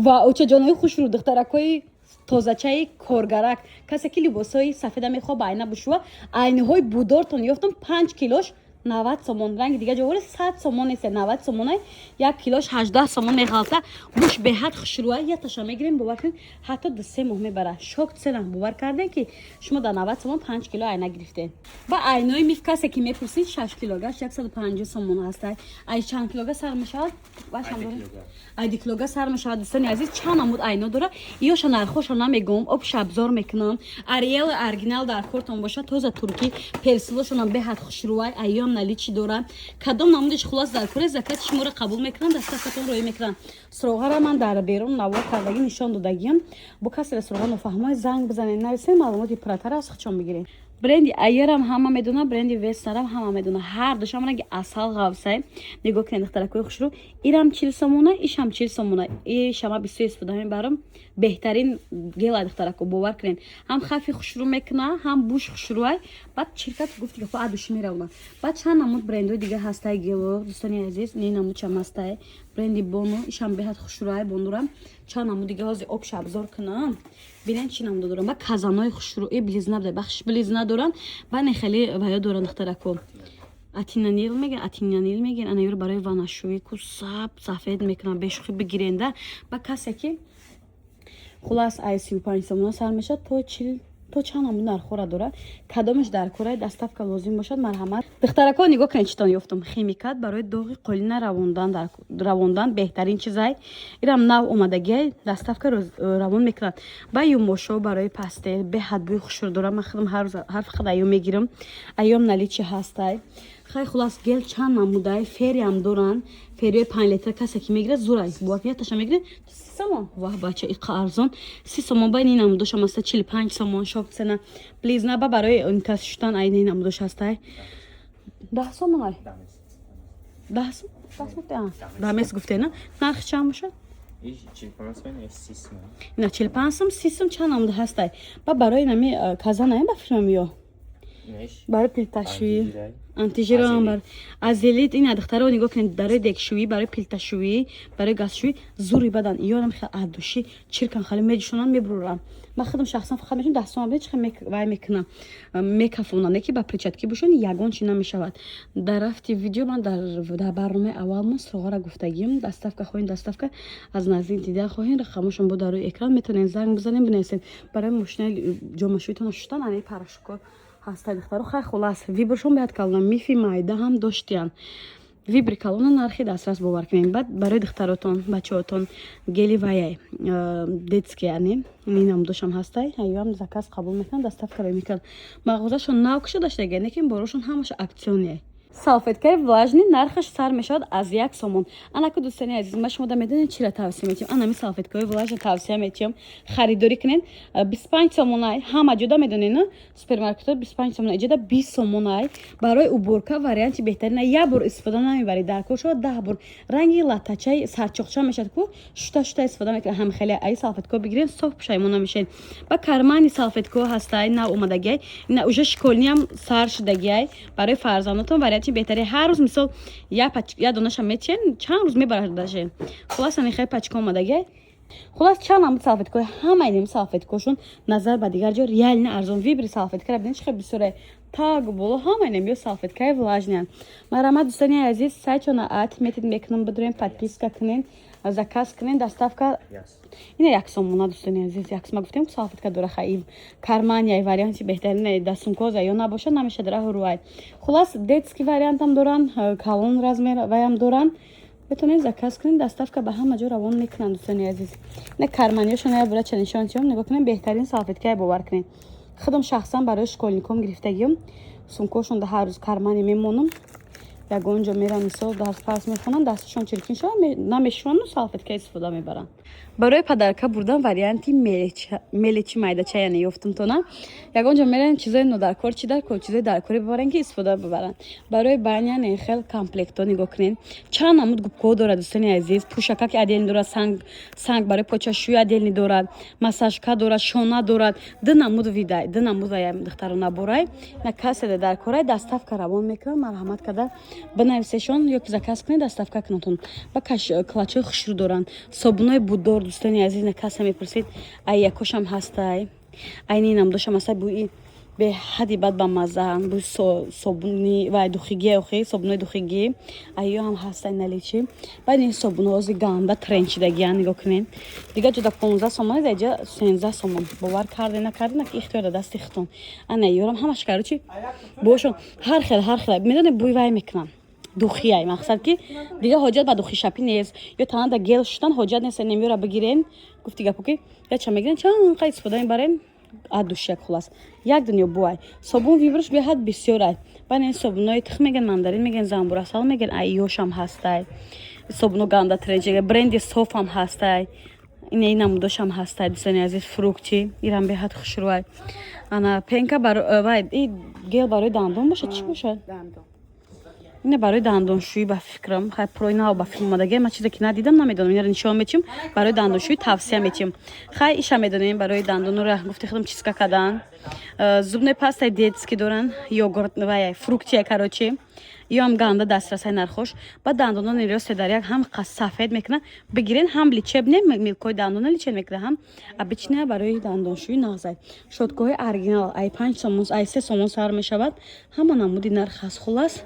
Ва очаҷонои хушрӯ, духтаракҳои тозачаи коргарак, касе ки либосҳои сафеда мехоҳ ба айна бушува, айниҳои будортон ёфтам, 5 килош 90 сомон. Ранги дига ҷовори 100 сомон нест, 90 сомонай, 1 килош 18 сомон меғалта. Буш беҳад хушрӯа, яташа мегирем, бовар кунед, ҳатто 2-3 моҳ мебара. Шок цена, бовар кардем, ки шумо дар 90 сомон 5 кило айна гирифтем. Ва айнои миф, касе ки мепурсид, 6 килогаш 150 сомон ҳаста. Ай чанд килога сар мешавад? Ай 2 килога сар мешавад. Дӯстони азиз, чанд намуд айно дора. Иёша нархоша намегӯм, об шабзор мекунам. Ариел оригинал дар кортон бошад, тоза туркӣ, персилошонам беҳад хушрӯай, айём наличии дорам. Кадом намудиш, хулас, дар кори закати шуморо қабул мекунам, дастакатон роӣ мекунам. Суроғара ман дар берун навор кардагӣ, нишон додагиам. Бо касе суроға нофаҳмои, занг бизанед, нависед, маълумоти пурратар аз худшон бигиред. Бренди Айерам ҳама медона, бренди Вестнарам ҳама медона, ҳар душам ранги асал ғавсай. Нигоҳ кунед, духтаракои хушрӯ, ирам 40 сомона, ишам 40 сомона. Ишама бисёр истифода мебарам, беҳтарин гела, духтарако, бовар кунед, ҳам хафи хушрӯ мекуна, ҳам буш хушрӯай. Баъд чиркат гуфти гапо адуши меравна. Баъд чанд намуд брендои дига ҳастай гело, дӯстони азиз, не намудчам ҳастай, бренди Бону, ишам беҳад хушрӯай, Бонурам. Чанд намуд дига ҳозир об шабзор кунам, бинед, чӣ намуда дорам. Ба казанои хушрӯ, Близна буда, бахш Близна доран, ба не хеле ваё доран, духтарако. Атинанил мегӯян, атинанил мегӯян, ана ёро барои ванашӯӣ ку саб сафед мекунан, бешӯхӣ бигиренда. Ба касе ки, хулас, ай 35 сомона сар мешавад то 40, то чанд намуд нархҳоро дорад. Кадомеш дар кораи, доставка лозим бошад, марҳамат. Духтарако, нигоҳ кунед, читон ёфтам: химикат барои доғи қолина равондан, беҳтарин чизай. Ирам нав омадагиай, доставка равон мекунад. Ба юмошо барои постель беҳад бӯи хушрӯ дорад. Ман худам ҳар фақат аём мегирам, аём наличии ҳастай. Хай, хулас, гел чанд намудай, Фериам доранд, Фериои 5 литра. Касе ки мегирад, зурай, бовар кунед, таша мегирад 30 сомон. Ваҳ, бача, иқа арзон, 30 сомон. Ба ини намудошам аста, 45 сомон, шок цена. Близна ба барои унитаз шуштан, айни намудош ҳастай, 10 сомон, ай 10 сом, 10 сом, дамес гуфтена. Нархи чанд бошад? Ина 45 сом, 30 сом, чанд намуда ҳастай. Ба барои нами казана ба филмам ё барои плиташӯӣ, антижирам бар азелит. Ина, духтаро, нигоҳ кунед, барои дегшӯӣ, барои плиташӯӣ, барои газшӯӣ зури бадан. Иёрам хел аддушӣ чиркан хали меҷӯшонам, мебурам. Ман худам шахсан фақат мешум дастом чи вай мекунам, мекафонам, не ки ба перчатки бошон, ягон чи намешавад. Дар рафти видео ман дар барномаи аввал мо суроғара гуфтагим. Доставка хоҳем, доставка аз наздик дида хоҳем, рақамошон бо дар рӯи экран, метавонед занг бизанем, бинависед. Барои мошинаи ҷомашӯитона шуштан ани порошоко ҳастай, духтаро. Хай, хулас, выборшон бояд калона, мифи майда ҳам доштиян, выбори калона, нархи дастрас, бовар кунед. Баъд барои духтаротон, бачаҳотон гели ваяй детский, яъне ин намудошам ҳастай, аюам заказ қабул мекунанд, доставка ро мекунанд. Мағозашон нав кушода шудага, лекин борошон ҳамаша акционие. Салфеткаи влажный нархаш сар мешавад аз 1 сомон. Анаку, дӯстони азиз, ма шумо да медонед, чира тавсия метиҳам? Анами салфеткаҳои влажный тавсия метиҳам, харидорӣ кунед. 25 сомонай, ҳама ҷода медонед, супермаркетҳо 25 сомона, иҷода 20 сомонай. Барои уборка варианти беҳтарина, як бор истифода намебаред, дар кор шавад 10 бор. Ранги латачаи сарчоқча мешавад ку, шута шута истифода мекунад. Ҳам хеле ай салфеткаҳо бигиред, соф пушаймон намешавед. Ба кармани салфеткаҳо ҳастай, нав омадагиай, ина уже школьныйам сар шудагиай. Барои фарзандотон варианти беҳтаре. Ҳар рӯз, мисол, як донаша метиҳен, чанд рӯз мебарад даже. Хулас, ами хеле пачка омадагиай. Хулас, чанд намуд салфеткаҳои, ҳамаи ним салфеткаҳошон назар ба дигар ҷо реально арзон. Выбори салфеткара бинед, чӣ хел бисёре, таг боло ҳамаи ним ё салфеткаи влажныян. Марҳамат, дӯстони азиз, сайтона отметить мекунам, бидурем, подписка кунед, заказ кунед, доставка ина 1 сомона. Дӯстони азиз, 1 сома гуфтем, салфетка дора. Хаи карманяй варианти беҳтарин, дастумкоза ё набошад, намешад раҳу рӯай. Хулас, детский вариантам доранд, калон размер ваям доранд, метавонед заказ кунед, доставка ба ҳама ҷо равон мекунанд. Дӯстони азиз, ина карманиёшон я бура ча нишон тиём, нигоҳ кунед, беҳтарин салфеткае, бовар кунед. Худам шахсан барои школьником гирифтагиам, сумкошон да ҳар рӯз кармане мемонам. Ягон ҷо мерам, мисол, дарс пас мехонам, дасташон чиркин шава, намешӯвану салфетка истифода мебаранд. Барои подарка бурдан варианти мелечи майдача, яъне ёфтумтона. Ягон ҷо меран, чизои нодаркор чи даркор, чизои даркорӣ бибарен, ки истифода бибаранд. Барои баня не хел комплектҳо, нигоҳ кунед, чанд намуд губкаҳо дорад, дӯстони азиз. Пӯшакаки отдельный дорад, санг барои почашӯи отдельный дорад, массажка дорад, шона дорад, ду намуд видай, ду намуд вая, духтарона, борай. На каседе дар корай, доставка равон мекунад, марҳамат карда. Бинависешон ё ки заказ кунед, доставка кунатон. Ба клатчҳои хушрӯ доранд, собунои буддор. Дӯстони азиз, на каса мепурсед, ай якошам ҳастай, айни намдошам ҳастай. Бӯи беҳади бад ба маззаанд, бӯи собуни вай духигӣ, охи собунои духигӣ айё ҳам ҳастай наличии. Баъд ин собунҳо ганда тренд шидагиян, нигоҳ кунед. Дигар ҷода 15 сомон, даҷа 13 сомон. Бовар карде, накарде, ки ихтиёр дар дасти худтон. Ана ёрам ҳамаш, короче, бошон ҳар хел, ҳар хел. Медонед, бӯи вай мекунам, духиай. Мақсад, ки дигар ҳоҷат ба духи шапӣ нест ё танада гел шудан ҳоҷат нест. Немёра бигирен, гуфти гапо, ки яча мегирен, чанд қа истифода мебарен, адушак. Хулас, як дунё буай. Собун выбор ш беҳад бисёрай. Баъд ин собунои тих меган, мандарин меган, замбурасал меган, айёшам ҳастай. Собуно ганда тренд, бренди Софам ҳастай, ин намудошам ҳастай. Дӯстони азиз, фрукти ирам беҳад хушрӯай. Ана пенка вай, гел барои дандон бошад, чӣ бошад? Ина барои дандоншӯӣ ба фикрам. Хай, прои нав ба фикр омадаги. Ман чизе ки надидам, намедонам. Инро нишон метим, барои дандоншӯӣ тавсия метим. Хай, иша медонем, барои дандонора, гуфти худам, чистка кардан. Зубной пастаи детский доран, йогурт вай, фруктия, короче, ё ҳам ганда дастрасай нархош. Ба дандонон риёсе дар як ҳам сафед мекунад. Бигирен, ҳам лечебный милкои дандона лечеб мекунад, ҳам обычная барои дандоншӯӣ нағзай. Щёткаҳои оригинал ай 5 сомон, ай 3 сомон сар мешавад, ҳама намуди нарх ҳаст. Хулас,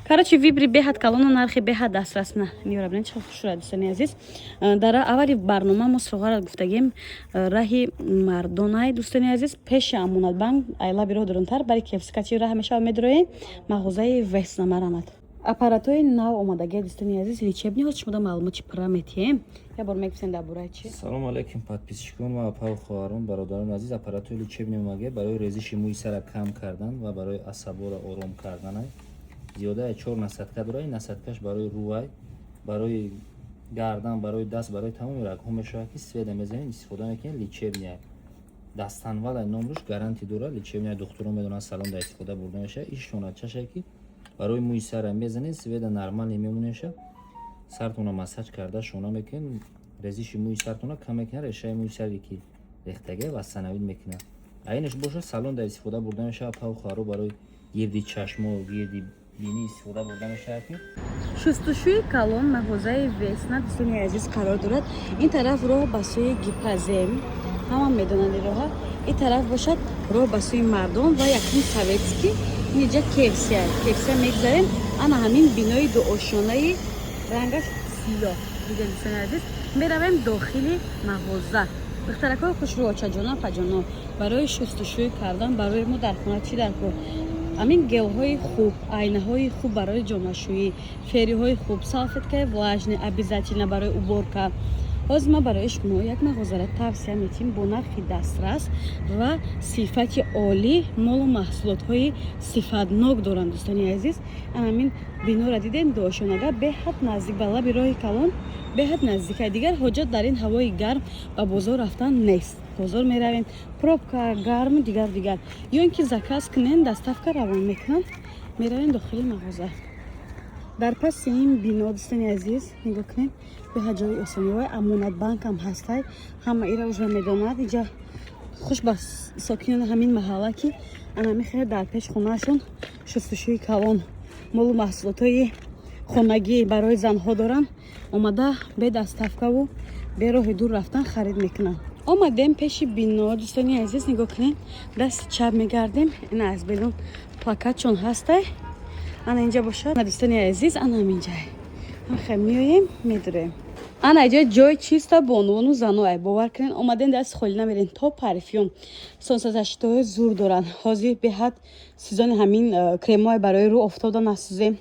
короче, выбор и беҳад калону нархи беҳад дастрас. На ниёра, бинед, чӣ хушрӯяд. Дӯстони азиз, дар аввали барнома мо суғара гуфтагем, раҳи Мардонай. Дӯстони азиз, пеши Амонатбанк, айлаби роҳ дурунтар, бари кефскачи раҳ мешавад, медроем мағозаи Весна. Марамад, аппаратҳои нав омадагия. Дӯстони азиз, лечебный ҳоз шумода маълумоти пурра метиҳем. Я бор мегуфтем дар бораи чи? Салому алайкум, подписчикон ва апаву хоҳарон, бародарони азиз. Аппаратҳои лечебный омадагия барои резиши мӯи сара кам кардан ва барои асаборо ором карданай. Зиёда чор насадка дорад. Ин насадкаш барои рӯвай, барои гардан, барои даст, барои тамоми рагҳо мешавад, ки света мезанед, истифода мекунед. Лечебный дастанвалай номруш, гарантия дорад. Лечебный духтурон медонанд, салон дар истифода бурда мешавад. Ишона чашае, ки барои мӯи сара мезанед, света нормально мемонеша. Сартона массаж карда шона мекунед, резиши мӯи сартона кам мекунад, решаи мӯи саре ки рехтага восстановить мекунад. Айнаш боша, салон дар истифода бурда мешавад. Паву хоҳаро, барои гирди чашмо, гирди бинӣ истифода бурда мешавад, ки Шустушӯи калон мағозаи Весна, дӯстони азиз, қарор дорад. Ин тараф роҳ ба сӯи Гипазем, ҳама медонанд ин роҳа. Ин тараф бошад роҳ ба сӯи Мардон ва якум Советский. Инҷа кефсия, кефсия мегзарем. Ана ҳамин бинои дуошёнаи рангаш сиёҳ дидем. Дӯстони азиз, меравем дохили мағоза. Духтаракҳои хушрӯ, очаҷоно, апаҷоно, барои шустушӯй кардан барои мо дар хона чӣ дар кор? Ҳамин гелҳои хуб, айнаҳои хуб барои ҷомашӯӣ, фериҳои хуб, салфеткаи влажный обязательно барои уборка. Ҳозир ма барои шумо як мағозаро тавсия метиҳем бо нархи дастрас ва сифати олӣ. Молу маҳсулотҳои сифатнок доранд. Дӯстони азиз, ҳамин бинора дидем, дуошонага, беҳад наздик ба лаби роҳи калон, беҳад наздика. Дигар ҳоҷат дар ин ҳавои гарм ба бозор рафтан нест. Бозор меравем, пробка, гарму дигар дигар. Ё ин ки заказ кунем, доставка равон мекунанд. Меравем дохили мағоза. Дар паси ин бино, дӯстони азиз, нигоҳ кунем, беҳад ҷои осониҳои Амонатбанкам ҳастай. Ҳама ира уже медонад. Иҷа хуш ба сокинони ҳамин маҳалла, ки анами хел дар пеш хонаашон шустушӯи калон, молу маҳсулотҳои хонагӣ барои занҳо доранд. Омада бе доставкаву бе роҳи дур рафтан харид мекунанд. Омадем пеши бино. Дӯстони азиз, нигоҳ кунем, дасти чап мегардем. Ина аз берун плакатчон ҳастай. Ана инҷа бошад, дӯстони азиз, ана ҳаминҷа хе меоем, медурем. Ана иҷа ҷои чиста бонувону заное. Бовар кунед, омаден, даст холӣ намерен. То парфюм, солнцезащитаҳои зур доранд. Ҳозир беҳад сезони ҳамин кремҳои барои рӯ, офтобда насӯзем.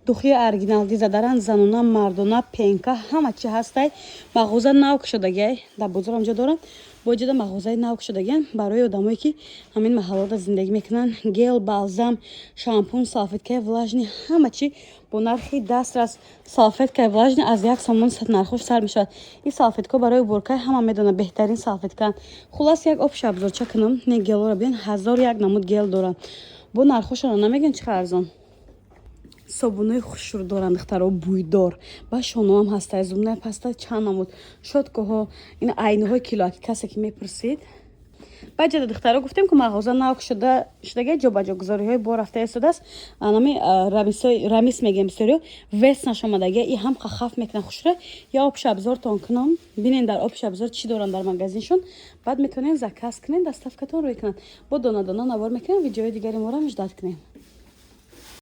Духи оригинал дизадаранд, занона, мардона, пенка, ҳама чи ҳастай. Мағоза нав кушодагиай, дар бозор ҳамҷо доранд. Бо ҷода мағозаи нав кушодагиан барои одамое, ки ҳамин маҳаллода зиндагӣ мекунанд. Гел, балзам, шампун, салфеткаи влажный, ҳама чи бо нархи дастрас. Салфеткаи влажный аз 1 сомон нархош сар мешавад. Ин салфеткаҳо барои уборкаи, ҳама медонад, беҳтарин салфеткаанд. Хулас, як общий обзорча кунам. Не, гелҳоро бибин, ҳазору як намуд гел доранд. Бо нархошонро намегӯям, чӣ қадр арзон. Собунои хушрӯ доранд, духтаро, бӯйдор. Ба шоноам ҳастай, зубная паста чанд намуд, щёткаҳо, ин айнаҳои килоаки, касе ки мепурсид. Баъд ҷада духтаро гуфтем, ки мағоза нав шуда шудаги, ҷобаҷогузориҳои бо рафта истодааст. Анами рамисои рамис мегем, бисёриё веснаш омадаги, и ҳам хаф мекунад хушра. Я общий обзортон кунам, бинен, дар общий обзор чӣ доранд дар магазиншон. Баъд метавонем заказ кунем, доставкатон рӯй кунанд. Бо дона дона навор мекунем, видеои дигари моро муждат кунем.